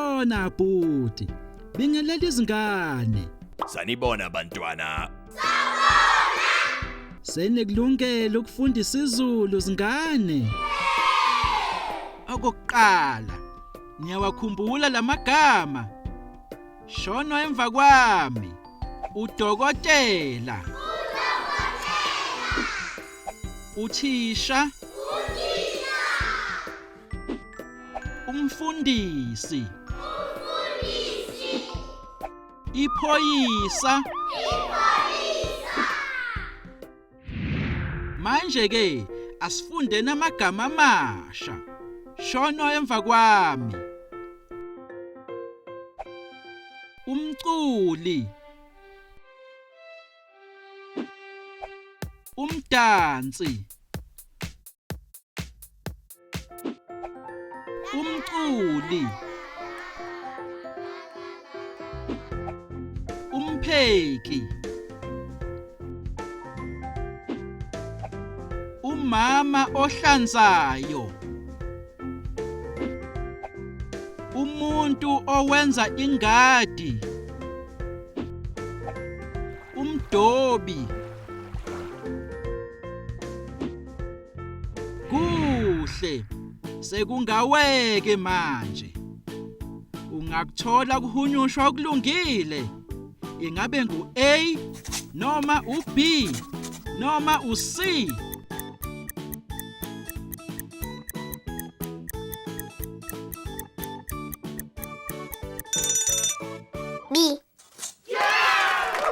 Sanibona bhuti. Bingelela izingane. Sanibona bantwana. Senikulungele ukufunda isiZulu zingane. Okokuqala, niyawakhumbula lamagama. Shono emva kwami. Udokotela. Uthisha. Umfundisi. Iphoyisa. Manje ke asifunde namagama amasha. Shono emva kwami. Umculi. Umdansi. Umculi. Umpheki. Umama ohlanzayo. Umuntu owenza ingadi. Umdobi. Kuhle. Sekungaweke manje. Ungakuthola kuhunyushwa okulungile. Ingabe ngu-A noma u-B noma u-C. B.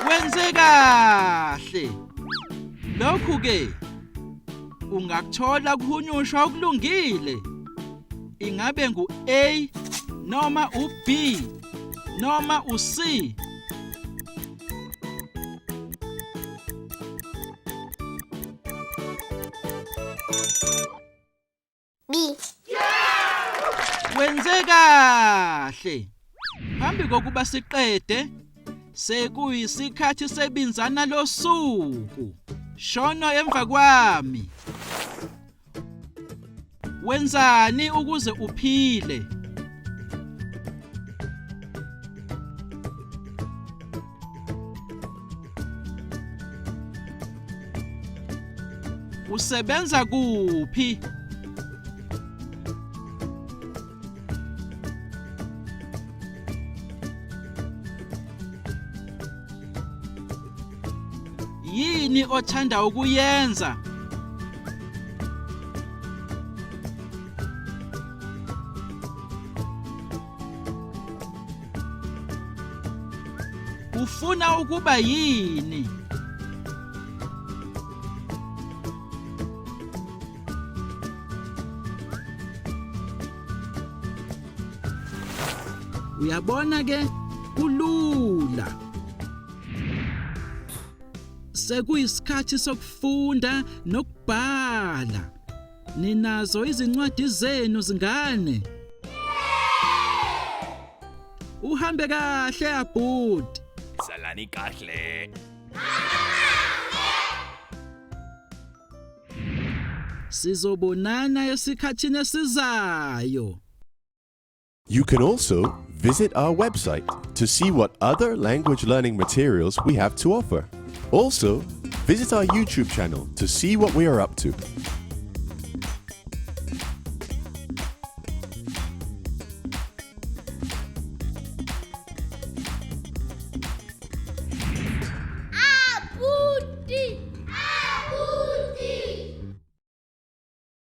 Wenze kahle. Lokhu ke ungakuthola kuhunyushwa okulungile. Ingabe ngu-A noma u-B noma u-C. B. Wenze kahle. Phambi kokuba siqede sekuyisikhathi sebinzana losuku. Shono emva kwami. Wenzani ukuze uphile? Usebenza kuphi? Yini othanda ukuyenza? Ufuna ukuba yini? Uyabona ke kulula. Sekuyisikhathi sokufunda nokubhala. Ninazo izincwadi zenu zingane. Uhambe kahle abhuti. Salani kahle. Sizobonana esikhathini esizayo. You can also visit our website to see what other language learning materials we have to offer. Also, visit our YouTube channel to see what we are up to.